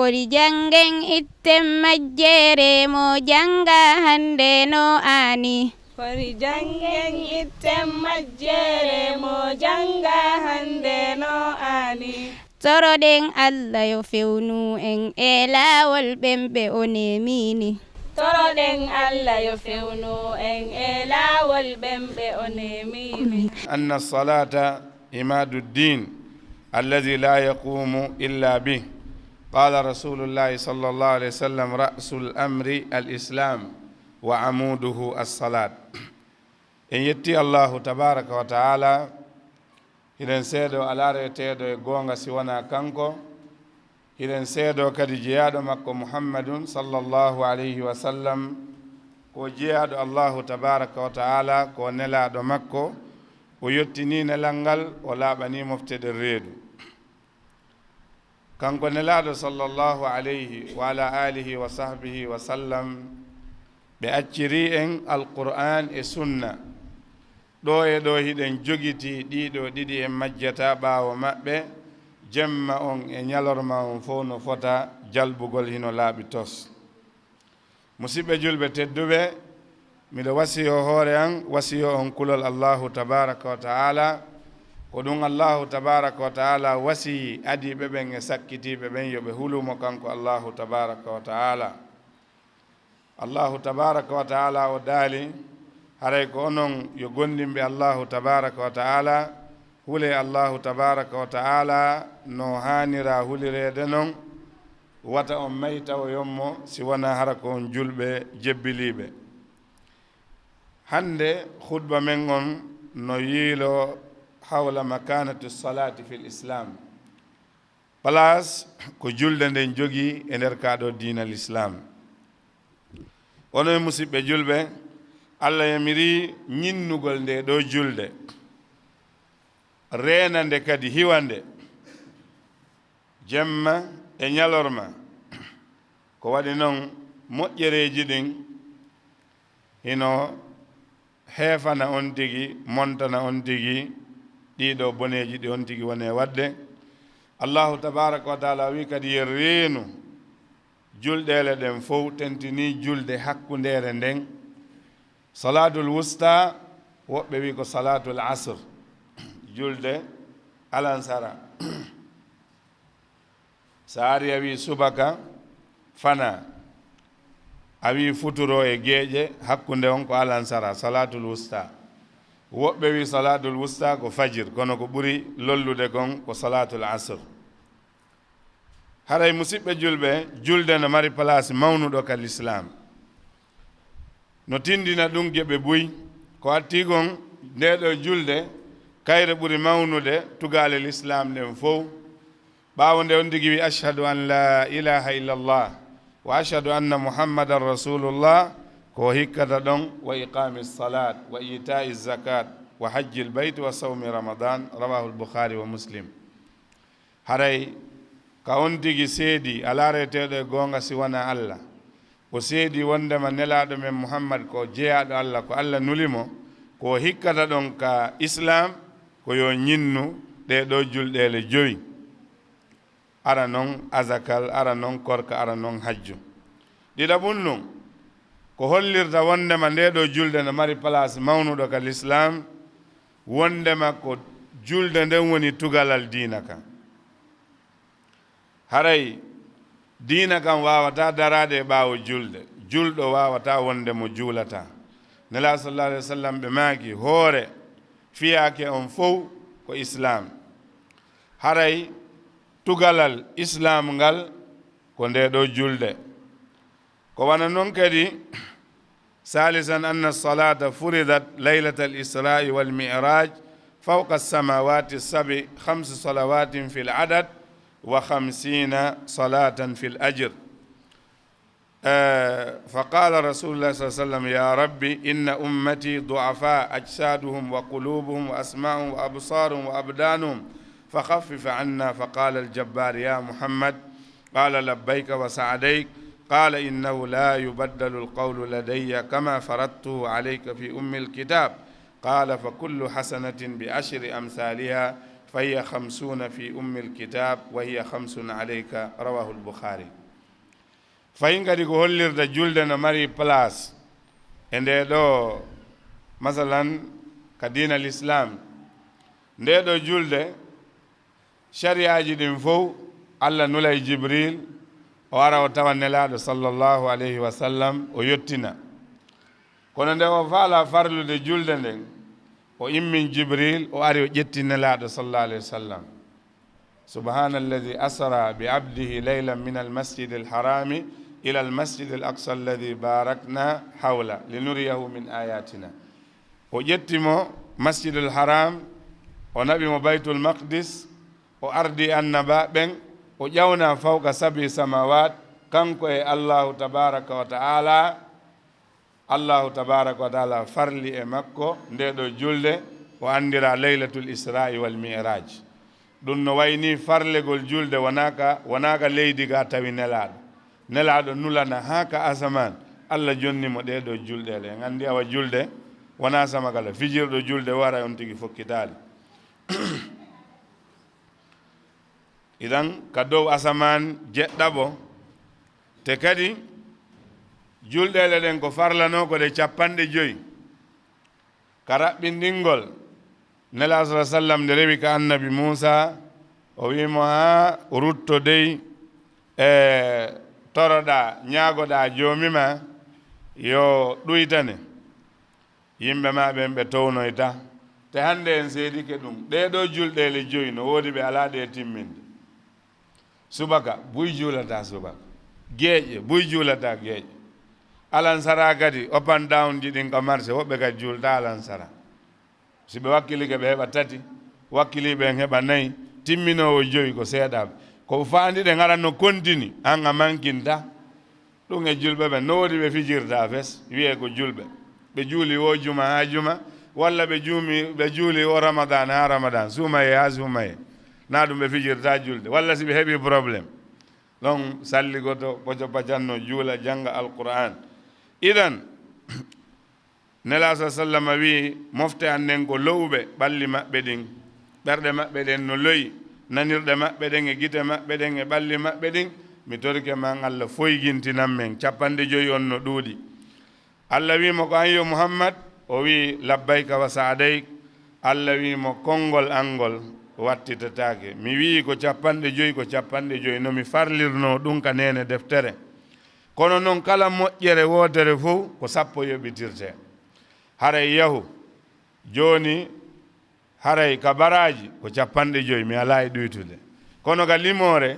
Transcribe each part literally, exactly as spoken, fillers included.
Foti janngen itten majjere mo jannga hannde no aani. Foti janngen itten majjere mo jannga hannde no aani. Toroɗen Alla yo fewnu en e laawol ɓen ɓe o neemiini. Toroɗen Alla yo fewnu en e laawol ɓen ɓe o neemiini. أن الصلاة عماد الدين الذي لا يقوم إلا به. قال رسول الله صلى الله عليه وسلم: رأس الأمر الإسلام وعموده الصلاة. En yetti Allahu tabaraka wa ta'ala, hiɗen seedo alaa reeteeɗo e goonga si wanaa kanko, hiɗen seedo kadi jeyaaɗo makko Muhammadun sallallahu alayhi wa sallam ko jeyaaɗo Allahu tabaraka wa ta'ala, ko nelaaɗo makko, o yottinii nelal ngal, o laaɓanii mofte ɗen reedu. Kanko Nelaaɗo sallallahu alayhi wa ala alihi wa sahbihi wa sallam, ɓe accirii en Alqur'aan e Sunna. Ɗoo e ɗoo hiɗen jogitii ɗiiɗoo ɗiɗi en majjataa ɓaawo maɓɓe, jemma on e ñalorma on fow no fota jalbugol hino laaɓi tos. Musiɓɓe julɓe tedduɓe, miɗo wasiyoo hoore an, wasiyoo on kulol Allaahu tabaaraka wa ta'aalaa. Ko ɗun Allaahu tabaaraka wa ta'aalaa wasiyii adiiɓe ɓen e sakkitiiɓe ɓen yo ɓe hulu mo kanko Allaahu tabaaraka wa ta'aalaa. Allaahu tabaaraka wa ta'aalaa o daali, haray ko onon yo gomɗinɓe Allaahu tabaaraka wa ta'aalaa, hulee Allaahu tabaaraka wa ta'aalaa no haanira hulireede non, wata on may tawoyon mo si wanaa hara ko on julɓe jebbiliiɓe. Hannde khutba men on no yiiloo hawla makaanati salaati fil Islaam. Palaas ko julde nden jogii e nder kaa ɗoo diina Lislaam. Onon e musiɓɓe julɓe, Alla yamirii ñinnugol ndee ɗoo julde, reena nde kadi hiwa nde, jemma e ñalorma. Ko waɗi non moƴƴereeji ɗin hino heefana on tigi, montana on tigi ɗii ɗoo boneeji ɗi on tigi woni e waɗde. Allaahu tabaaraka wa ta'aalaa wi'i kadi yo reenu julɗeele ɗen fow, tentinii julde hakkundeere nden, salaatul wustaa, woɓɓe wi'i ko salaatul asr, julde alansara. So a arii a wi'i subaka fanaa, a wi'i futuro e geeƴe, hakkunde on ko alansara, salaatul wustaa. Woɓɓe wi'i salaatul wustaa ko fajir, kono ko ɓuri lollude kon ko salaatul asr. Haray musiɓɓe julɓe, julde no mari palaasi mawnuɗo ka Lislaam. No tinndina ɗun geɓe buy. Ko attii kon, ndee ɗoo julde, kayre ɓuri mawnude tugaale Lislaam ɗen fow. Ɓaawo nde on tigi wi'i, "Ashhadu an laa ilaaha illallah, wa ashhadu anna Muhammadan rasuulullah," ko hikkata ɗon, "wa iqaami salaat, wa iitaa'i zakaat, wa hajjil bayti, wa sawmi Ramadan," rawaahul Bukhaari wa Muslim. Haray ka on tigi seedii alaa reeteeɗo e goonga si wanaa Alla, o seedii wonndema Nelaaɗo men Muhammad ko jeyaaɗo Alla, ko Alla nuli mo, ko hikkata ɗon ka Islaam, ko yo ñinnu ɗee ɗoo julɗeele jowi. Ara non azakal, ara non korka, ara non hajju. Ɗiɗaɓun ɗun, ko hollirta wonndema ndee ɗoo julde no mari palaas mawnuɗo ka Lislaam, wonndema ko julde nden woni tugalal diina kan. Haray diina kan waawataa daraade e ɓaawo julde, julɗo waawataa wonde mo juulataa. Nelaaɗo sallallaahu alayhi wa sallam ɓe maaki, hoore fiyaake on fow ko Islaam. Haray tugalal Islaam ngal ko ndee ɗoo julde. Ko wano non kadi, ثالثا أن الصلاة فرضت ليلة الإسراء والمعراج فوق السماوات السبع خمس صلوات في العدد وخمسين صلاة في الأجر. آه، فقال رسول الله صلى الله عليه وسلم: يا رب إن أمتي ضعفاء أجسادهم وقلوبهم وأسماعهم وأبصارهم وأبدانهم فخفف عنا. فقال الجبار: يا محمد، قال: لبيك وسعديك. قال: إنه لا يبدل القول لدي كما فرضته عليك في أم الكتاب. قال: فكل حسنة بعشر أمثالها، فهي خمسون في أم الكتاب وهي خمس عليك. رواه البخاري. Fayin kadi ko hollirta julde no mari place e nde ɗo, masalan, ka diina l'islam. Nde ɗo julde, shari'aji ɗin fow, Allah nulay Jibril, o ara o tawa Nelaaɗo sallallahu alayhi wa sallam, o yottina. Kono nde o faala farlude julde nden, o immin Jibril, o ari o ƴetti Nelaaɗo sallallahu alayhi wa sallam. سبحان الذي أسرى بعبده ليلا من المسجد الحرام إلى المسجد الأقصى الذي باركنا حوله لنريه من آياتنا. O ƴetti mo Masjidul Haram, o naɓi mo Baytul Maqdis, o ardi annabaaɓe ɓen, o ƴawna fawqa sabi samawat, kanko e Allahu tabaraka wa ta'ala. Allahu tabaraka wa ta'ala farli e makko nde ɗo julde, o andira Laylatul Isra'i wal Mi'raj. Ɗum no wayni farlegol julde wonaka, wonaka leydi ga tawi Nelaaɗo. Nelaaɗo nulana haa ka asamaan, Allah jonni mo ɗee ɗoo julɗeele. En anndi awa julde wonaa sama kala, fijirɗo julde wara on tigi fokkitaali. Idan ka dow asamaan jeɗɗaɓo, te kadi julɗeele ɗen ko farlanoo ko ɗe capanɗe joyi. Ka raɓɓinɗingol, Nelaaɗo sallallahu alaihi wasallam nde rewi ka annabi Muusa, o wi'i mo, "Haa rutto dey, e toroɗaa, ñaagoɗaa Joomi ma yo ɗuytane." Yimɓe ma ɓen ɓe townoyta. Te hannde en seedike ɗum. Ɗee ɗoo julɗeele joyi no woodi ɓe alaa ɗe timminde. Subaka, buy juulata subaka. Geeƴe, buy juulata geeƴe. Alansara kadi, up and down ji ɗin ka marché, woɓɓe kadi juulta alansara. Si ɓe wakkilike, ɓe heɓa tati, wakkiliiɓe en heɓa nayi, timminoowo joyi ko seeɗaaɓe. Ko faandi ɗe ngara no kontini, an a mankinta. Ɗum e julɓe ɓen, no woodi ɓe fijirta fes, wiyee ko julɓe. Ɓe juuli wo juma haa juma, walla ɓe juumi, ɓe juuli wo ramadan haa ramadan, suumayee haa suumayee. Na ɗum ɓe fijirta julde, walla si ɓe heɓi problème. Ɗon salligoto, poco pacanno, juula, jannga Alqur'aan. Idan, Nelaaɗo sallallahu alaihi wasallam wi'i, "Mofte an nden ko lo'uɓe ɓalli maɓɓe ɗin, ɓerɗe maɓɓe ɗen no lo'i, nanirɗe maɓɓe ɗen e gite maɓɓe ɗen e ɓalli maɓɓe ɗin, mi torike ma an Allah foygintinan men, capanɗe joyi on no ɗuuɗi." Allah wi'i mo, "Ko an yo Muhammad?" O wi'i, "Labbayka wa sa'adayk." Allah wi'i mo, "Konngol an ngol wattitataake. Mi wi'i ko capanɗe joyi, ko capanɗe joyi, no mi farlirnoo ɗum ka neene deftere. Kono non kala moƴƴere wootere fow ko sappo yoɓitirtee. Haray yahu jooni, haray ka baraaji ko capanɗe joyi, mi alaa e ɗuytude. Kono ka limoore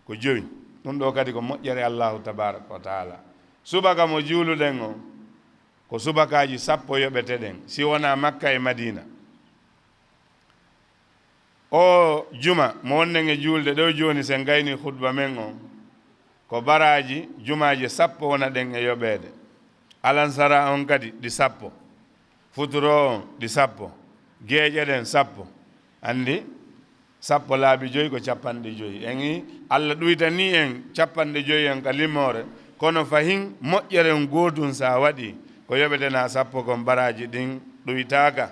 ko joyi." Ɗum ɗoo kadi ko moƴƴere Allahu tabaaraka wa taala. Subaka mo juuluɗen on, ko subakaaji sappo yoɓeteɗen, si wonaa Makka e Madiina. O juma mo wonɗen e juulde ɗoo jooni, sen gayni khutba men on, ko baraaji jumaaji sappo wona ɗen e yoɓeede. Alansara on kadi ɗi sappo, futuro on ɗi sappo, geeƴe ɗen sappo. Anndi, sappo laabi joyi ko capanɗe joyi. En i Allah ɗuytanii en capanɗe joyi en ka limoore, kono fahin moƴƴere on gootun sa waɗi ko yoɓetenaa sappo kon, baraaji ɗin ɗuytaaka.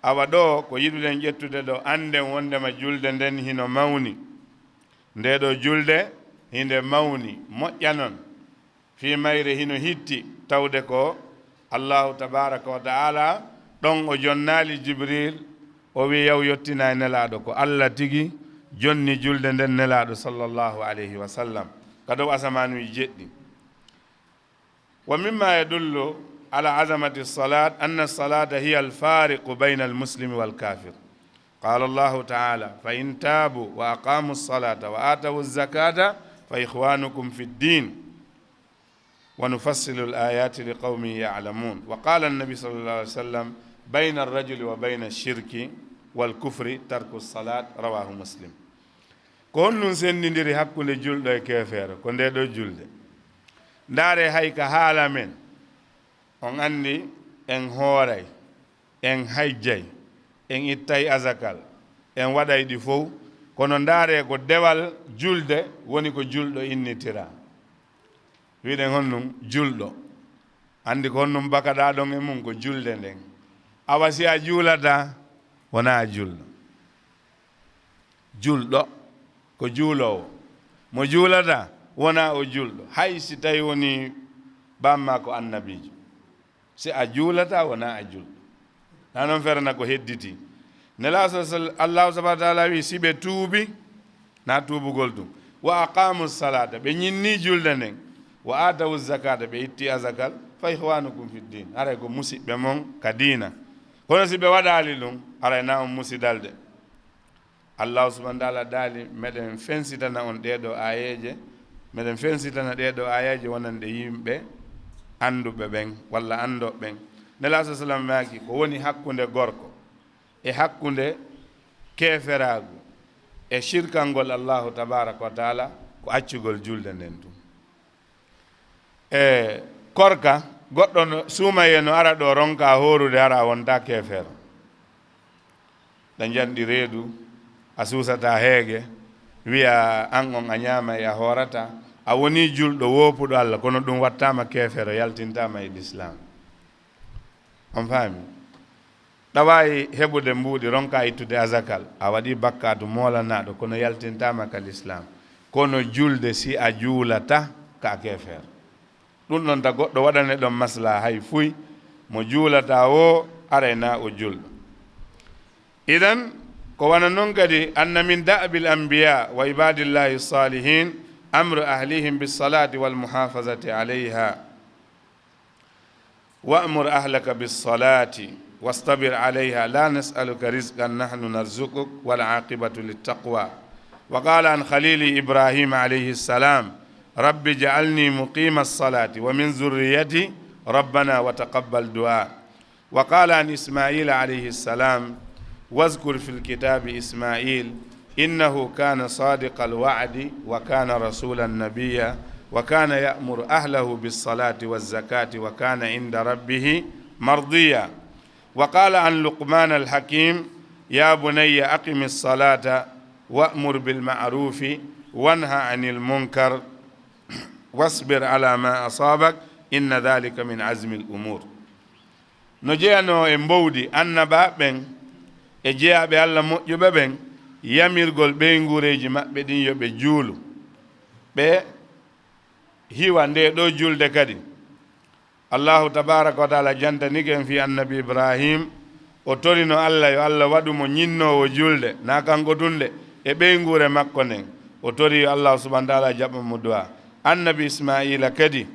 Awa ɗoo ko yiɗuɗen ƴettude ɗoo, annden wonndema julde nden hino mawni. Ndee ɗoo julde hinde mawni, moƴƴa non. Fii mayre hino hitti, tawde ko Allahu tabaaraka wa ta'ala ɗon o jonnaali Jibril, o wi'i, "Yaw yottina e Nelaaɗo." Ko Allah tigi jonni julde nden Nelaaɗo sallallahu alayhi wa sallam ka dow asamaanuuji jeɗɗi. ومما يدل على عظمة الصلاة أن الصلاة هي الفارق بين المسلم والكافر. قال الله تعالى: "فإن تابوا وأقاموا الصلاة وآتوا الزكاة فإخوانكم في الدين ونفصل الآيات لقوم يعلمون." وقال النبي صلى الله عليه وسلم: "بين الرجل وبين الشرك والكفر ترك الصلاة." رواه مسلم. Ko honɗum senndindiri hakkunde julɗo e keefeero? Ko ndee ɗoo julde. Ndaaree hay ka haala men, on anndi en hooray, en hajjay, en ittay azakal, en waɗay ɗi fow, kono ndaaree ko dewal julde woni ko julɗo innitiraa. Wiɗen honɗum julɗo? Anndi ko honɗum bakaɗaa ɗon e mum? Ko julde nden. Awa si a juulataa, wonaa a julɗo. Julɗo ko juuloowo. Mo juulata wonaa o julɗo, hay si tawi woni bamma ko annabiijo. Si a juulata wonaa a julɗo. Na noon ferana ko hedditi. Nelaaso sal-, Allahu subhanahu wa taala wi si ɓe tuubi, na tuubugol ɗum. Wa aqamu salata, ɓe ñinni julde nden. Wa atawu zakata, ɓe itti azakal. Fa ihwanukum fi ddin, haray ko musiɓɓe mon ka diina. Kono si ɓe waɗaali ɗum, haray na on musidal de. Allahu subhanahu wa taala daali, meɗen fensitana on ɗee ɗoo aayeeje, meɗen fensitana ɗee ɗoo aayeeje wonande yimɓe annduɓe ɓen walla anndooɓe ɓen. Nelaaɗo sallam maaki, ko woni hakkunde gorko e hakkunde keeferaagu e shirkangol Allahu tabaraka wa taala ko accugol julde nden tun. E korka, goɗɗo no, suumayee no ara ɗo ronka hoorude, hara a wonta keefeero. Ɗa njanɗi reedu, a suusata heege, wiya an on a ñaamay, a hoorata, a woni julɗo woopuɗo Allah, kono ɗum wattama keefeero, yaltintama e lislaam. On faami? Ɗa waawi heɓude mbuuɗi, ronka ittude azakal, a waɗi bakkaatu moolanaaɗo, kono yaltintaama ka lislaam. Kono julde, si a juulata, ka a keefeer. Ɗum ɗon ta goɗɗo waɗane ɗon maslaa hay fuy, mo juulata o, aray na o julɗo. Idan, ko wano non kadi, anna min da'bil anbiya wa ibadillahi salihin, amru ahlihim bis salati wal muhafazati alayha. وأمر أهلك بالصلاة واصطبر عليها لا نسألك رزقا نحن نرزقك والعاقبة للتقوى. وقال عن خليل إبراهيم عليه السلام: رب اجعلني مقيم الصلاة ومن ذريتي ربنا وتقبل دعاء. وقال عن إسماعيل عليه السلام: واذكر في الكتاب إسماعيل إنه كان صادق الوعد وكان رسولا نبيا وكان يأمر أهله بالصلاة والزكاة وكان عند ربه مرضيا. وقال عن لقمان الحكيم: يا بني أقم الصلاة وأمر بالمعروف وانه عن المنكر واصبر على ما أصابك إن ذلك من عزم الأمور. No jeyanoo e mbowdi annabaaɓe ɓen e jeyaaɓe Alla moƴƴuɓe ɓen, yamirgol ɓeynguureeji maɓɓe ɗin yo ɓe juulu, ɓe hiwa ndee ɗoo julde kadi. Allaahu tabaaraka wa taala jantanike en fii Annabi Ibraahiim, o torino Alla yo Alla waɗu mo ñinnoowo julde, naa kanko tun de, e ɓeynguure makko nden. O torii yo Allaahu subhaanahu wa taala jaɓan mo du'aa. Annabi Ismaa'iila kadi,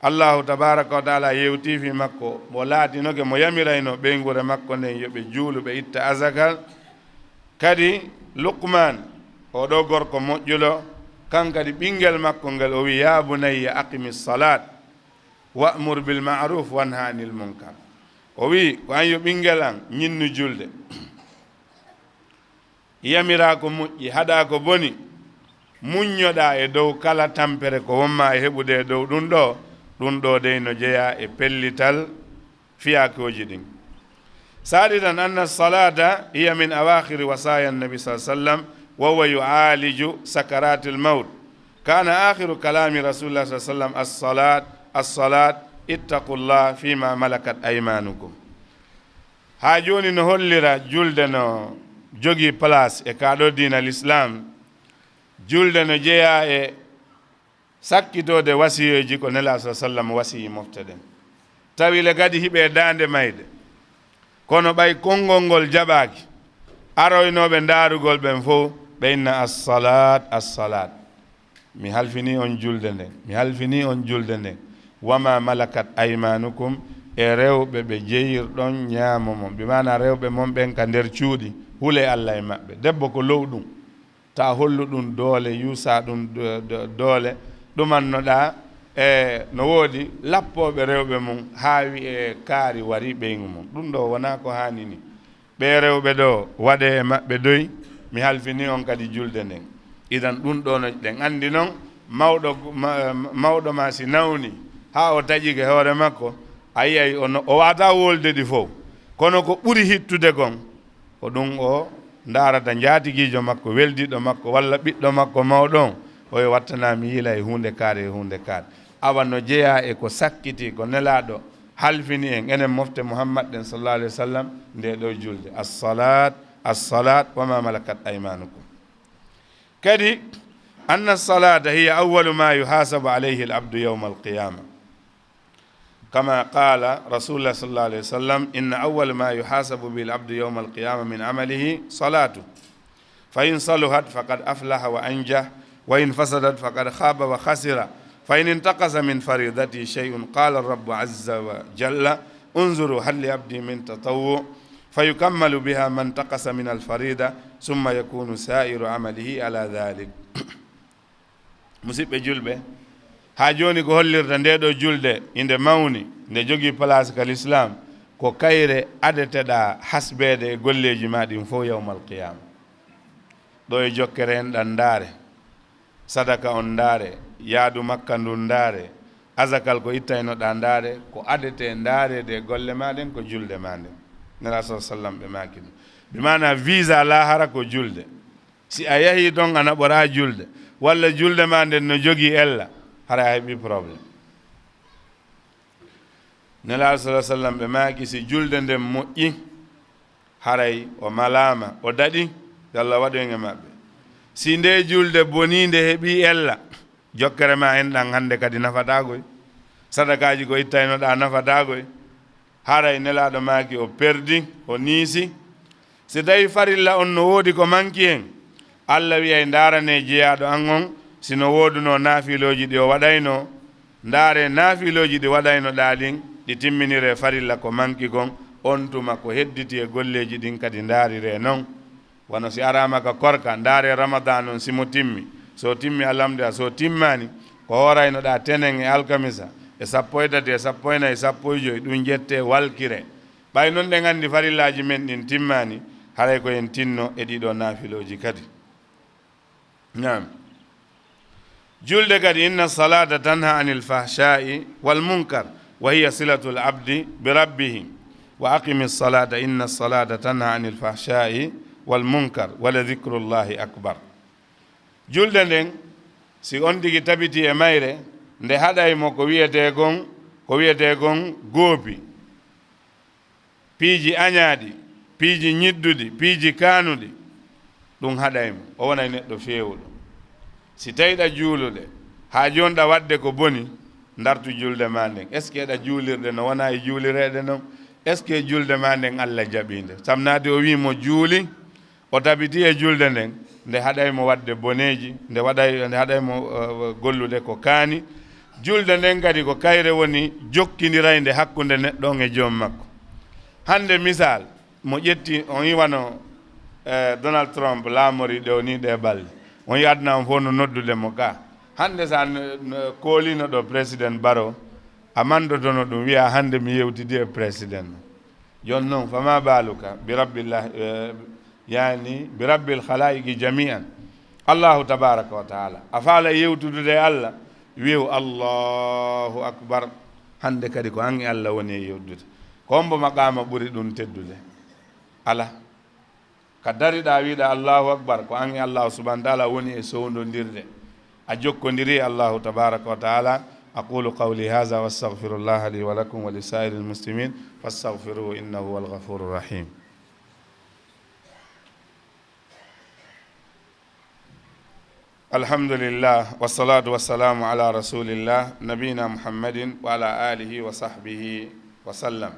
Allaahu tabaaraka wa taala yewtii fii makko, mo laatinoke mo yamirayno ɓeynguure makko nden yo ɓe juulu, ɓe itta azakal. Kadi Luqmaan, oo ɗoo gorko moƴƴuɗo, kan kadi ɓinngel makko ngel, o wi'i: "Yaa bunayya aqimi salaat, wa'mur bil ma'ruuf, wanha anil munkar." O wi'i: "Ko an yo ɓinngel an, ñinnu julde." Yamiraa ko moƴƴi, haɗaa ko boni, muññoɗaa e dow kala tampere ko wonmaa e heɓude e dow ɗum ɗoo, ɗum ɗoo dey no jeyaa e pellital fiyakooji ɗin. Saalisan, anna salata hiya min awaakhiri wasaaya annabi sallallahu alayhi wa sallam, wa huwa yu'aaliju sakaratil mawt. Kaana aakhiru kalaami rasuulillah sallallahu alayhi wa sallam, "As-salaat, as-salaat, ittaqullah fima malakat aymaanukum." Haa jooni no hollira julde no jogii place e kaa ɗoo diina Lislaam. Julde no jeyaa e sakkitoode wasiyeeji ko Nelaaɗo sallam wasiyi mofte ɗen. Tawi le kadi hiɓe daande mayde. Kono ɓay konngol ngol jaɓaaki, aroynooɓe ndaarugol ɓen fow, ɓe inna: "As-salaat, as-salaat." Mi halfinii on julde nden, mi halfinii on julde nden. "Wa ma malakat aymaanukum", e rewɓe ɓe jeyirɗon ñaamo mon, bi maana rewɓe mon ɓen ka nder cuuɗi, hulee Alla e maɓɓe. Debbo ko low ɗum, ta hollu ɗum doole, yuusa ɗum do-, do-, doole, ɗumannoɗaa, e no woodi lappooɓe rewɓe mum, haa wi'e kaari warii ɓeyngu mum. Ɗum ɗoo wonaa ko haanini. Ɓee rewɓe ɗoo, waɗee e maɓɓe doy, mi halfinii on kadi julde nden. Idan ɗum ɗoo no ɗen anndi non, mawɗo, ma-, mawɗo ma si nawni, haa o taƴike hoore makko, a yi'ay o no, o waawataa wolde ɗi fow. Kono ko ɓuri hittude kon, ko ɗum o ndaarata njaatigiijo makko, weldiiɗo makko, walla ɓiɗɗo makko mawɗo on, o yo wattanaa mi yiila e huunde kaari, e huunde kaari. Awa no jeyaa e ko sakkitii, ko Nelaaɗo halfini en, enen mofte Muhammad ɗen, sallallahu alayhi wa sallam, ndee ɗoo julde. As-salaat, as-salaat, wa ma malakat aymaanukum. Kadi, anna salata hiya awwalu ma yuhasabu alayhi al abdu yawma al qiyama. Kama qala rasulullah sallallahu alayhi wa sallam, inna awwala ma yuhasabu bihi al abdu yawma al qiyama min amalihi salatu. Fa in saluhat faqad aflaha wa anjah, wa in fasadat faqad khaba wa khasira. Fa in intaqasa min faridati shay'un qala rabbu azza wa jalla, unzuru hal li abdi min tatawwu, fa yukammalu biha man taqasa min al farida, summa yakunu sa'iru amalihi ala dhalik. Musidɓe julɓe, haa jooni ko hollirta nde ɗo julde inde mawni, nde jogii place ka l'islam, ko kayre adeteɗaa hasbeede e golleeji ma ɗin fof yawmal qiyama. Ɗo e jokkere en ɗan ndaare, sadaka on ndaare, yaadu makka ndun ndaare, azakal ko ittaynoɗaa ndaare, ko adete ndaareede e golle ma ɗen ko julde ma nden. Nela sa sallam ɓe maaki ɗum. Bi maana visa lahara ko julde. Si a yahii ton a naɓoraa julde, walla julde maa nden no jogii ella, hara a heɓii problème. Nelaaɗo sala sallam ɓe maaki si julde nden moƴƴi, haray o malaama, o daɗi, yo Allah waɗu en e maɓɓe. Si ndee julde bonii nde heɓii ella, jokkere maa en ɗan hannde kadi nafataa koy. Sadakaaji ko ittaynoɗaa nafataa koy. Haray Nelaaɗo maaki o perdi, o niisi. Si tawii farilla on no woodi ko manki hen, Allah wi'ay, "Ndaarane jeyaaɗo an on, si no woodunoo naafilooji ɗi o waɗaynoo, ndaare naafilooji ɗi waɗaynoɗaa ɗin, ɗi timminiree farilla ko manki kon, on tuma ko hedditi e golleeji ɗin kadi ndaariree non." Wano si araama ka korka, ndaare Ramadan on si mo timmi. So timmi, alhamdulillah, so timmaani, ko hooraynoɗaa tenen e alkamisa, e sappo e tati, e sappo e nayi, e sappo e joyi, ɗum ƴettee walkiree. Ɓay non ɗen anndi farillaaji men ɗin timmaani, haray ko en tinno e ɗiɗo naafilooji kadi. Naam. Julde kadi, inna salata tanha anil fahsha'i wal munkar, wa hiya silatul abdi bi rabbihi. Wa aqimi salata, inna salata tanha anil fahsha'i wal munkar, wa la dhikrullahi akbar. Julde nden, si on tigi tabiti e mayre, nde haɗay mo ko wiyetee kon, ko wiyetee kon goopi. Piiji añaaɗi, piiji ñidduɗi, piiji kaanuɗi, ɗum haɗay mo, o wonay neɗɗo feewuɗo. Si tawi ɗa juulude, haa jooni ɗa waɗde ko boni, ndartu julde maa nden. Est-ce que ɗa juulirde no wona e juulireede non? Est-ce que julde maa nden Allah jaɓii nde? Sabu naati o wii mo juuli, o tabiti e julde nden, nde haɗay mo waɗde boneeji, nde waɗay, nde haɗay mo, eh, gollude ko kaani. Julde nden kadi ko kayre woni jokkindiraynde hakkunde neɗɗo on e joom makko. Hannde misal, mo ƴetti, on yi wano, eh, Donald Trump laamori ɗe o ni ɗe balɗe. On yi aduna on fof no noddude mo ka. Hannde sa n-, n-, koolino ɗo président Baro, a mandotono ɗum, wiya hannde mi yewtidi e président. Jooni noon, fama baaluka bi rabbillah, eh, yani bi rabbil khalaiqi jami'an. Allahu tabaraka wa taala. A faala yewtudude e Allah, wi'u Allahu akbar. Hannde kadi ko an e Allah woni e yewtude. Ko hombo maqaama ɓuri ɗum teddude? Ala. Ka dariɗaa wi'uɗaa Allahu akbar, ko an e Allahu subhanahu wa taala woni e sowndondirde. A jokkondiri e Allahu tabaraka wa taala. Aqulu qawli hadha wa astaghfirullaha li wa lakum wa li sa'iril muslimin fastaghfiruhu innahu huwal ghafurur rahim. Alhamdulillah, wassalatu wassalamu ala rasulillah, nabina Muhammadin wa ala alihi wa sahbihi wa sallam.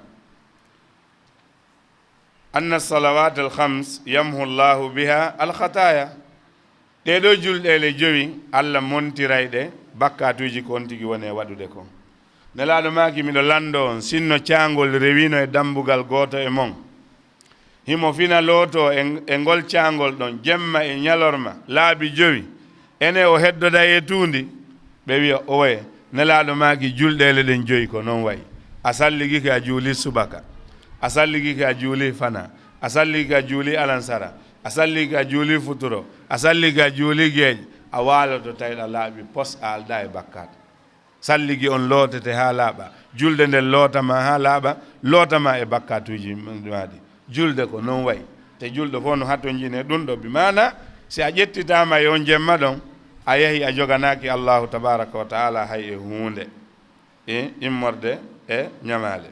Anna salawat al khams yamhu Allahu biha al khataya. Ɗee ɗoo julɗeele jowi, Allah montiray ɗe bakkaatuuji ko on tigi woni e waɗude kon. Nelaaɗo maaki, miɗo lanndoo on, sinno caangol rewino e dammbugal gooto e mon, himo fina lootoo e, e ngol caangol ɗon, jemma e ñalorma, laabi jowi, ene o heddoday e tuundi? Ɓe wi'a, "Owe." Nelaaɗo maaki, julɗeele ɗen joyi ko non wayi. A salligike a juuli subaka, a salligike a juuli fana, a salligike a juuli alansara, a salligike a juuli futuro, a salligike a juuli geeƴe, a waaloto tawi ɗa laaɓi pos, a aldaa e bakkaat. Salligi on lootete haa laaɓa, julde nden lootama haa laaɓa, lootama e bakkaatuuji maaɗi. Julde ko non wayi. Te julɗo fof no hatonjini e ɗum ɗo, bi maana, si a ƴettitaama e on jemma ɗon, a yahi a joganaaki Allahu tabaraka wa taala hay e huunde, e immorde e ñamaale.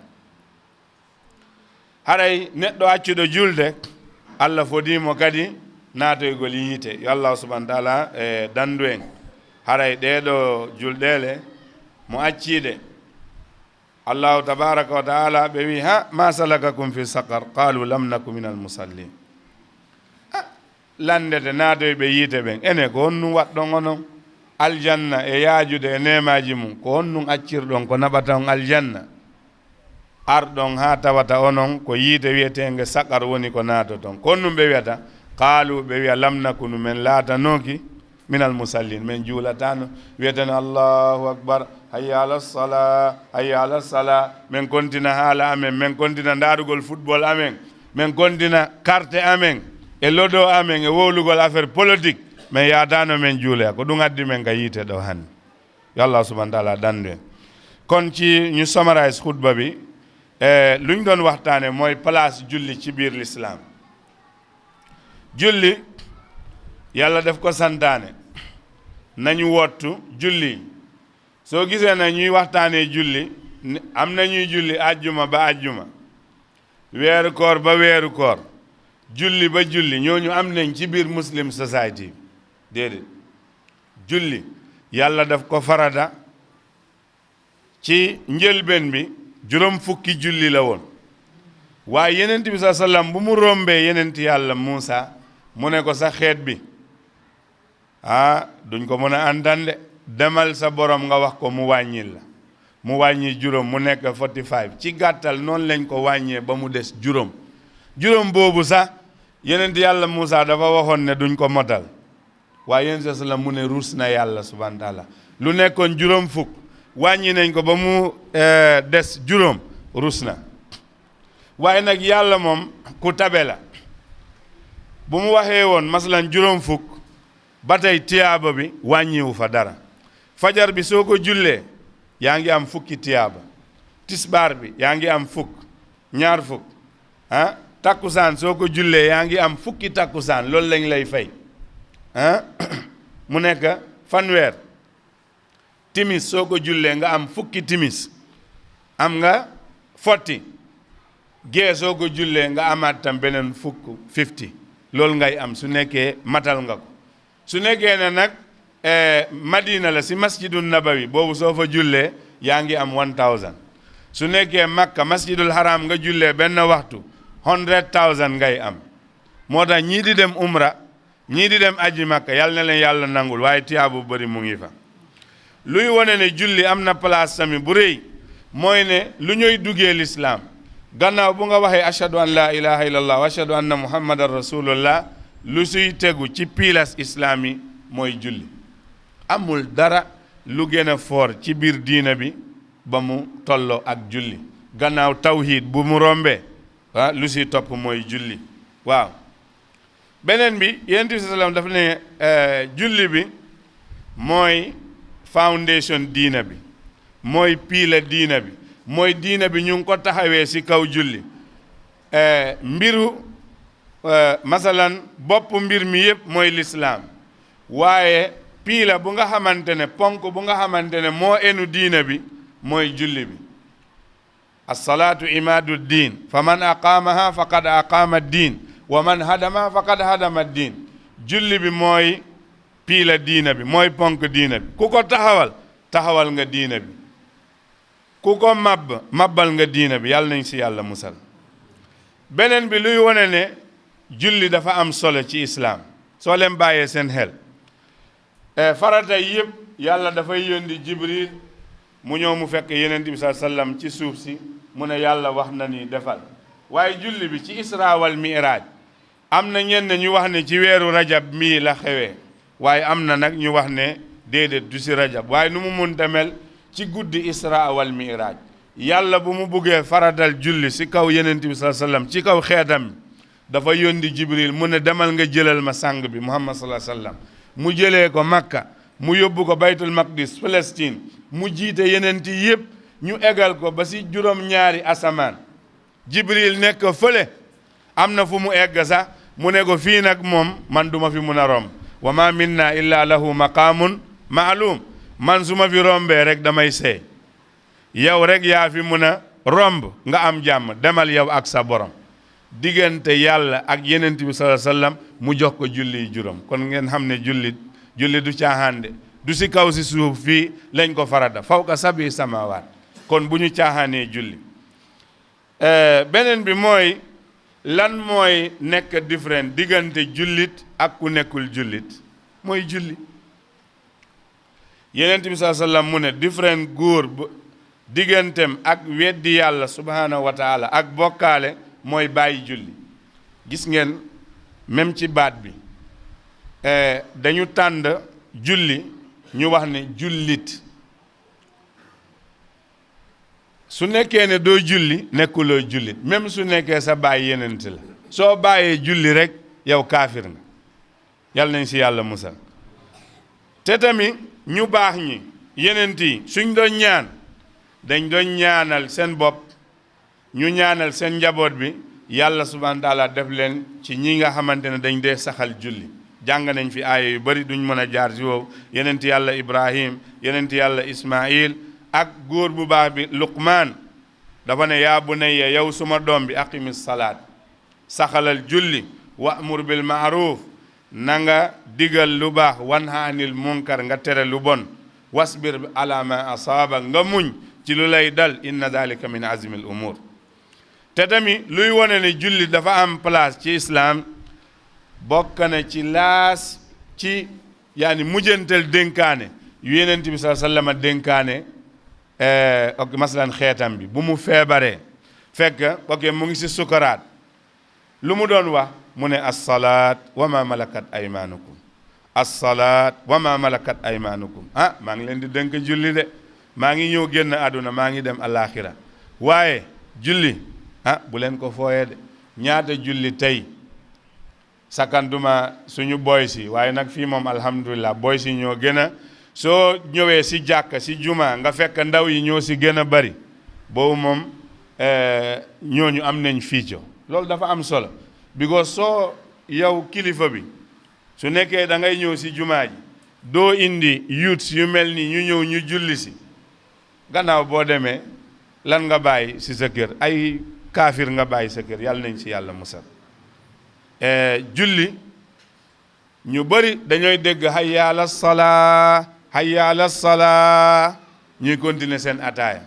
Haray neɗɗo accuɗo julde, Allah fodii mo kadi naatoygol yiite. Yo Allahu subhanahu wa taala, e, danndu en. Haray ɗee ɗoo julɗeele mo acciiɗe. Allahu tabaraka wa taala ɓe wi, "Ha, ma salakakum fi saqar? Qalu lam naku minal musallin." Ah, lanndete naatoyɓe yiite ɓen, ene ko honɗum waɗɗon onon? Aljanna e yaajude e neemaaji mum, ko honɗum accirɗon ko naɓata on aljanna? Arɗon haa tawata onon ko yiite wiyeteenge saqar woni ko naatoton. Ko honɗum ɓe wiyata? Qaalu, ɓe wiya, "Lam naku, men laatanooki, minal musallin, men juulataano." Wiyeten, "Allahu akbar, hayya ala sala, hayya ala sala." Men kontina haala amen, men kontina ndaarugol football amen, men kontina karte amen, e lodo amen, e wowlugol affaire politique. Men yaataano men juuloya. Ko ɗum addi men ka yiite ɗoo hannde. Yo Allah subhanahu wa taala danndu en. Kon ci ñu summarize xutba bi, e, luñ doon waxtaane mooy place julli ci biir lislaam. Julli, Yàlla def ko santaane. Nañu wottu julli. Soo gisee na ñuy waxtaanee julli, ni, am na ñuy julli àjjuma ba àjjuma, weeru koor ba weeru koor, julli ba julli, ñooñu am nañ ci biir Muslim Society? Déedéet. Julli, Yàlla daf ko farata. Ci njëlbeen bi, juróom fukki julli la woon. Waaye Yonent bi, saa sallam, bu mu rombee Yonent Yàlla Muusa, mu ne ko, "Sa xeet bi, ah, duñ ko mën a antan de. Demal sa borom nga wax ko mu wàññil la." Mu wàññi juróom, mu nekk forty-five. Ci gàttal, noonu lañ ko wàññee ba mu des juróom. Juróom boobu sax, Yonent Yàlla Muusa dafa waxoon ne duñ ko motal. Waaye Yonent sallam mu ne rus na Yàlla subhanahu wa taala. Lu nekkoon juróom fukk, wàññi nañ ko ba mu, eh, des juróom, rus na. Waaye nag Yàlla moom ku tabe la. Bu mu waxee woon, masalan, juróom fukk, ba tey tiyaaba bi wàññiwu fa dara. Fajar bi soo ko jullee, yaa ngi am fukki tiyaaba. Tisbaar bi, yaa ngi am fukk, ñaar fukk. Ah, takkusaan soo ko jullee, yaa ngi am fukki takkusaan, loolu lañ lay fay. Ah, mu nekk fanweer. Timis soo ko jullee, nga am fukki timis, am nga forty. Gee soo ko jullee, nga amaat tam beneen fukk, fifty. Loolu ngay am su nekkee matal nga ko. Su nekkee ne nag, eh, Madina la, si Masjidun Nabawi, boobu soo fa jullee, yaa ngi am one thousand. Su nekkee Makka, Masjidul Haram, nga jullee benn waxtu, hundred thousand ngay am. Moo tax ñii di dem umra, ñii di dem aji Makka, Yàlla na leen Yàlla nangul, waaye tiyaaba bu bari mu ngi fa. Luy wone ne julli am na place tamit bu rëy, mooy ne lu ñuy duggee lislaam, gannaaw bu nga waxee, "Ashhadu an la ilaha illallah wa ashhadu anna Muhammadan rasulullah", lu siy tegu ci pilas islaam yi mooy julli. Amul dara lu gën a foor ci biir diina bi ba mu tolloo ak julli. Gannaaw tawhid bu mu rombee, ah, lu siy topp mooy julli. Waaw. Beneen bi, Yonent bi sallam dafa ne, eh, julli bi mooy foundation diina bi, mooy piila diina bi, mooy diina bi ñu ngi ko taxawee si kaw julli. Eh, mbiru, eh, masalan, bopp mbir mi yépp mooy lislaam, waaye piila bu nga xamante ne, ponk bu nga xamante ne moo enu diina bi mooy julli bi. As-salaatu imaadu diin, fa man aqaamaha faqad aqaama diin, wa man hadamaha faqad hadama diin. Julli bi mooy piila diina bi, mooy ponk diina bi. Ku ko taxawal, taxawal nga diina bi. Ku ko mabb, mabbal nga diina bi. Yàlla nañ si Yàlla musal. Beneen bi, luy wone ne julli dafa am solo ci islaam, soo leen bàyyee seen xel, eh, farata yépp, Yàlla dafay yónni Jibril, mu ñëw, mu fekk Yonent bi sallallahu alayhi wa sallam ci suuf si, mu ne, "Yàlla wax na ni, defal." Waaye julli bi ci Isra wal Mi'raj, am na ñenn ñu wax ne ci weeru rajab mii la xewee, waaye am na nag ñu wax ne déedéet, du si rajab. Waaye nu mu munta mel, ci guddi Isra wal Mi'raj, Yàlla bu mu buggee faratal julli si kaw Yonent bi sallallahu alayhi wa sallam, ci kaw xeetam, dafa yónni Jibril, mu ne, "Demal nga jëlal ma sang bi Muhammad sallallahu alayhi wa sallam." Mu jëlee ko Makka, mu yóbbu ko Baytul Maqdis, Palestine, mu jiite Yonent yépp, ñu egal ko ba si juróom-ñaari asamaan. Jibril nekk fële, am na fu mu egg sax, mu ne ko, "Fii nag moom, man duma fi mun a romb. Wa ma minna illa lahu maqaamun ma'lum. Man su ma fi rombee rek damay seey. Yow rek yaa fi mun a romb, nga am jàmm, demal yow ak sa borom." Diggante Yàlla ak Yonent bi, sallallahu alayhi wa sallam, mu jox ko julli juróom. Kon ngeen xam ne julli, julli du caaxaan de. Du si kaw si suuf fii lañ ko farada, fawqa sabi samawaat. Kon bu ñu caaxaanee julli. Eh, beneen bi mooy, lan mooy nekk différent diggante jullit ak ku nekkul jullit? Mooy julli. Yonent bi, sallallahu alayhi wa sallam, mu ne différent góor bu, digganteem ak weddi Yàlla subhaanahu wa taala ak bokkaale mooy bàyyi julli. Gis ngeen, même ci baat bi, eh, dañu tànd julli, ñu wax ne jullit. Su nekkee ne doo julli, nekkuloo jullit, même su nekkee sa baay yonent la. Soo bàyyee julli rek, yow kaafir nga. Yàlla nañ si Yàlla musal. Te tamit ñu baax ñi, yonent yi, suñ doon ñaan, dañ doon ñaanal seen bopp, ñu ñaanal seen njaboot bi, Yàlla subhaanahu wa taala def leen ci ñi nga xamante ne dañ dee saxal julli. Jàng nañ fi aaya yu bari, duñ mën a jaar ci woowu. Yonent Yàlla Ibrahim, yonent Yàlla Ismail, ak góor bu baax bi Luqmaan, dafa ne: "Yaa bunayya, yow suma doom bi, aqimi salaat, saxalal julli, wa'mur bil ma'ruf, na nga digal lu baax, wanha anil munkar, nga tere lu bon, wasbir ala ma asaaba, nga muñ ci lu lay dal, inna dhalika min azmil umur." Te tamit luy wone ne julli dafa am place ci islam, bokk na ci laas ci, yaani, mujjantal dénkaane yu Yonent bi, sallallahu alayhi wa sallam, dénkaane, eh, ok, masalan, xeetam bi, bu mu feebaree, fekk, ok, mu ngi si sukaraat. Lu mu doon wax? Mu ne: "Assalaat wa ma malakat aymanukum. Assalaat wa ma malakat aymanukum." Ah, maa ngi leen di dénk julli de. Maa ngi ñëw génn àdduna, maa ngi dem alaaxira. Waaye julli, ah, bu leen ko fooyee de. Ñaata julli tey? Sakantuma suñu boy si, waaye nag fii moom, alhamdulillah, boy si ñoo gën a, soo ñëwee si jàkka, si juma, nga fekk ndaw yi ñoo si gën a bari, boobu moom, eh, ñooñu am nañ fiico. Loolu dafa am solo, because soo, yow kilifa bi, su nekkee da ngay ñëw si jumaa ji, doo indi youths yu mel ni ñu ñëw ñu julli si, gannaaw boo demee, lan nga bàyyi si sa kër? Ay kaafir nga bàyyi sa kër. Yàlla nañ si Yàlla musal. Eh, julli, ñu bari dañooy dégg: "Hayya ala salaa, hayya ala salaa", ñuy continuer seen ataaya,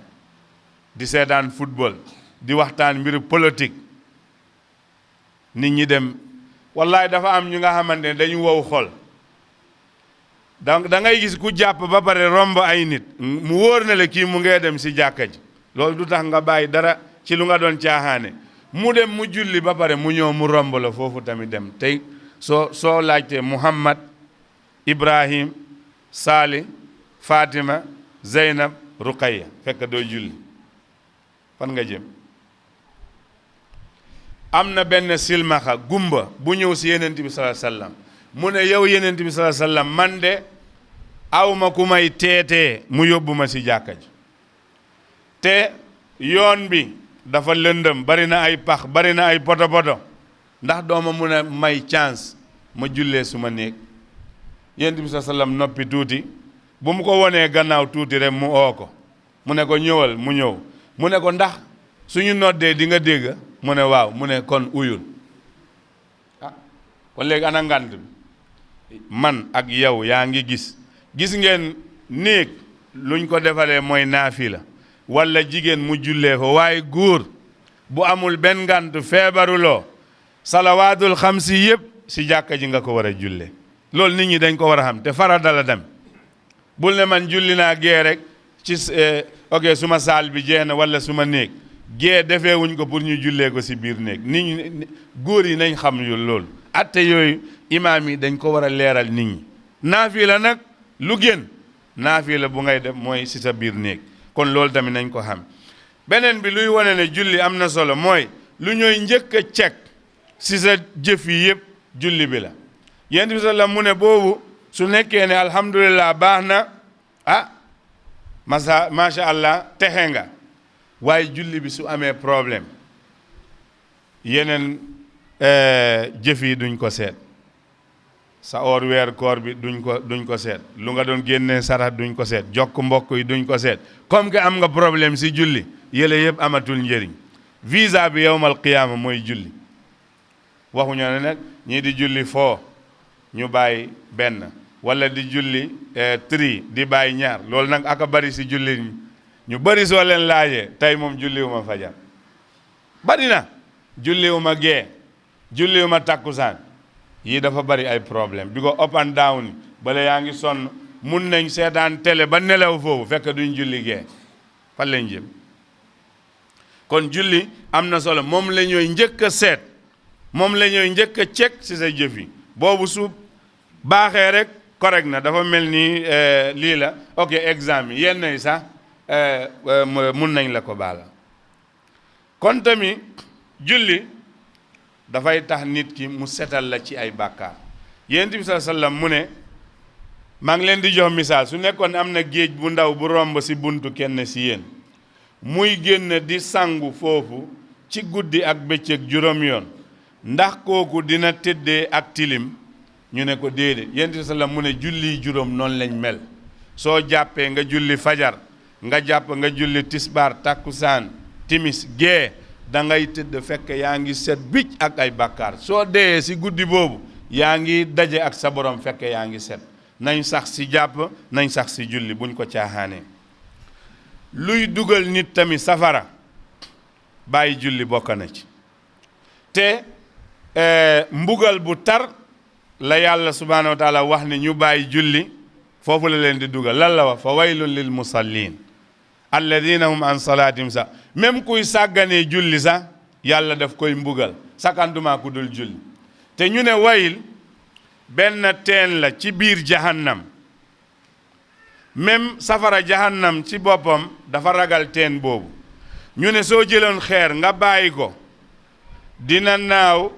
di seetaan football, di waxtaan mbiru politique. Nit ñi dem. Wallahi, dafa am ñu nga xamante ne dañu wow xol. Donc, da ngay gis ku jàpp ba pare romb ay nit, mu wóor na le kii mu ngee dem si jàkka ji. Loolu du tax nga bàyyi dara ci lu nga doon caaxaane. Mu dem, mu julli ba pare, mu ñëw, mu romb la foofu tamit dem. Tey soo, soo laajtee Muhammad, Ibrahim, Salih, Fatima, Zeynab, Ruqayya, fekk doo julli, fan nga jëm? Am na benn silmaxa gumba bu ñëw si Yonent bi, sallallahu alayhi wa sallam. Mu ne: "Yow Yonent bi, sallallahu alayhi wa sallam, man de awma ku may teetee mu yóbbu ma si jàkka ji. Te yoon bi dafa lëndëm, bari na ay pax, bari na ay poto poto. Ndax dooma mun a may chance ma jullee suma néeg?" Yonent bi, sallallahu alayhi wa sallam, noppi tuuti. Bu mu ko wonee gannaaw tuuti rek, mu oo ko. Mu ne ko: "Ñëwal." Mu ñëw. Mu ne ko: "Ndax suñu noddee di nga dégg?" Mu ne: "Waaw." Mu ne: "Kon uyul." Ah, kon léegi ana ngant bi? Man ak yow, yaa ngi gis. Gis ngeen, néeg luñ ko defalee mooy naafila, wala jigéen mu jullee ko. Waaye góor, bu amul benn ngant, feebaruloo, salawaatul xamsi yépp si jàkka ji nga ko war a jullee. Loolu nit ñi dañ ko war a xam, te farata la dem. Bul ne: "Man julli naa gee rek ci s-, eh, ok, suma saal bi jeex na, wala suma néeg." Gee defeewuñ ko pour ñu jullee ko si biir néeg. Nit ñi, góor yi nañ xam yu loolu. Atte yooyu, imaam yi dañ ko war a leeral nit ñi. Naafila nag, lu gën naafila bu ngay def mooy si sa biir néeg. Kon loolu tamit nañ ko xam. Beneen bi, luy wane ne julli am na solo mooy lu ñooy njëkk a check si sa jëf yi yépp, julli bi la. Yonent bi, sallam, mu ne boobu, su nekkee ne alhamdulillah, baax na, ah, masa-, macha Allah, texe nga. Waaye julli bi su amee problème, yeneen, eh, jëf yi duñ ko seet. Sa or weer koor bi duñ ko, duñ ko seet. Lu nga doon génnee sarax duñ ko seet. Jokk mbokk yi duñ ko seet. Comme que am nga problème si julli, yële yépp amatul njëriñ. Visa bi yawmal qiyaama mooy julli. Waxuñu ne nag ñii di julli foo, ñu bàyyi benn, wala di julli eh, three, di bàyyi ñaar. Loolu nag aka bari si julli ñi. Ñu bari soo leen laajee, tey moom julliwuma fajar. Bari na. Julliwuma gee, julliwuma takkusaan. Yii dafa bari ay problème. Bi ko up and down, bala yaa ngi sonn, mun nañ seetaan télé ba nelaw foofu, fekk duñ julli gee. Fan lañ jëm? Kon julli am na solo, moom la ñooy njëkk a seet, moom la ñooy njëkk a check ci sa jëf yi. Boobu su baaxee rek, correct na, dafa mel ni eh, lii la, ok, examen, yenn yi sax eh, eh, mu- mun nañ la ko baala. Kon tamit, julli dafay tax nit ki mu setal la ci ay bàkkaar. Yonent bi sallallahu alayhi wasallam mu ne, maa ngi leen di jox misaal, su nekkoon am na géej bu ndaw bu romb ci buntu kenn ci yéen, muy génn di sangu foofu ci guddi ak bëccëg juróom yoon, ndax kooku dina tëddee ak tilim? Ñu ne ko, déedéet. Yonent bi sallam mu ne, julli juróom noonu lañ mel. Soo jàppee, nga julli fajar, nga jàpp, nga julli tisbaar, takkusaan, timis, gee, da ngay tëdd fekk yaa ngi set wicc ak ay bàkkaar. Soo dee ci guddi boobu, yaa ngi daje ak sa borom fekk yaa ngi set. Nañ sax ci jàpp, nañ sax ci julli, buñ ko caaxaanee. Luy dugal nit tamit safara, bàyyi julli bokk na ci. Te eh, mbugal bu tar la Yàlla subhanahu wa taala wax ne ñu bàyyi julli, foofu la leen di dugal. Lan la wax? Fa waylun lil musallin alladina hum an salatihim sa. Même kuy sàgganee julli sax, Yàlla daf koy mbugal, sakantuma ku dul julli. Te ñu ne wayl benn teen la ci biir jahannam. Même safara jahannam ci boppam dafa ragal teen boobu. Ñu ne soo jëloon xeer nga bàyyi ko, dina naaw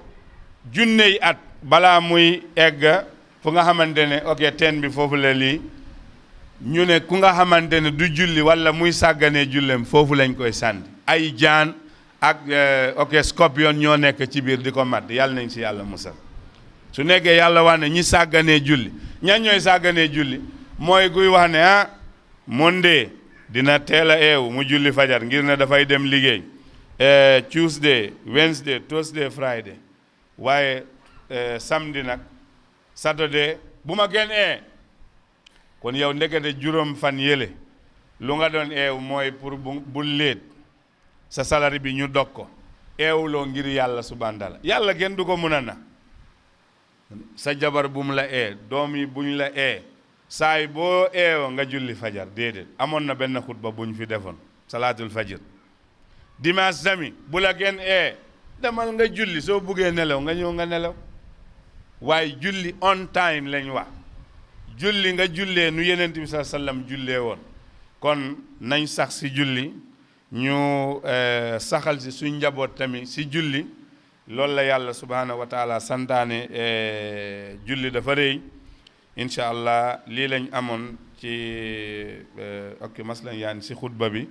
junney at balaa muy egg fu nga xamante ne, ok, teen bi foofu la lii. Ñu ne ku nga xamante ne du julli wala muy sàgganee jullem, foofu lañ koy sànni. Ay jaan ak eh, ok, scorpion ñoo nekk ci biir di ko mat. Yàlla nañ ci Yàlla musal. Su nekkee Yàlla wax ne ñi sàgganee julli, ñan ñooy sàgganee julli? Mooy kuy wax ne, ah, Monday dina teel a eew mu julli fajar ngir ne dafay dem liggéey, eh, Tuesday, Wednesday, Thursday, Friday, waaye eh, samedi nag, Saturday, bu ma kenn ee. Kon yow, ndekete juróom fan yële, lu nga doon eew mooy pour bu bu leet, sa salari bi ñu dog ko. Eewuloo ngir Yàlla subhanahu wa taala. Yàlla kenn du ko mun a na. Sa jabar bu mu la ee, doom yi buñ la ee, saay boo eewoo nga julli fajar. Déedéet, amoon na benn xutba buñ fi defoon, salaatul fajr. Dimanche tamit, bu la kenn ee, demal nga julli, soo buggee nelaw nga ñëw nga nelaw. Waaye julli on time lañ wax. Julli nga jullee nu Yonent bi sallallahu alayhi wasallam jullee woon. Kon nañ sax ci julli, ñu eh, saxal ci suñ njaboot tamit ci julli. Loolu la Yàlla subhanahu wa taala santaane. Eh, julli dafa rëy. Incha allah, lii lañ amoon ci eh, ok, maslan, yaani ci xutba bi.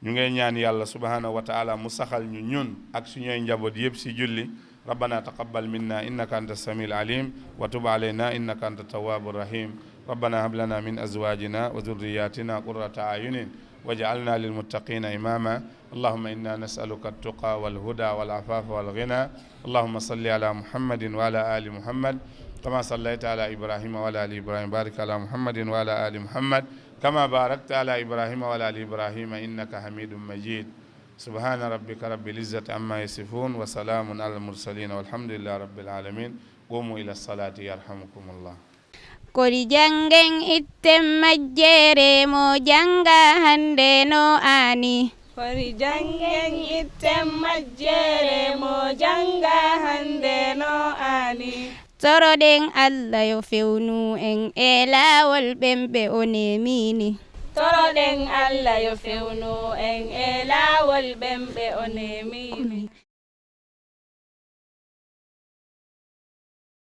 Ñu ngay ñaan Yàlla subhanahu wa taala mu saxal ñu, ñun ak suñuy njaboot yépp, ci julli. ربنا تقبل منا إنك أنت السميع العليم وتب علينا إنك أنت التواب الرحيم. ربنا هب لنا من أزواجنا وذرياتنا قرة أعين واجعلنا للمتقين إماما. اللهم إنا نسألك التقى والهدى والعفاف والغنى. اللهم صل على محمد وعلى آل محمد كما صليت على إبراهيم وعلى آل إبراهيم. بارك على محمد وعلى آل محمد كما باركت على إبراهيم وعلى آل إبراهيم إنك حميد مجيد. سبحان ربك رب العزة عما يصفون وسلام على المرسلين والحمد لله رب العالمين. قوموا إلى الصلاة يرحمكم الله. Kori janngen itten majjere mo jannga hannde no aani. Kori janngen itten majjere mo jannga hannde no aani. Toroɗen Allah yo fewnu en e laawol ɓen ɓe o neemiini. Toroɗen Allah yo fewnu en e laawol ɓen ɓe o neemiini.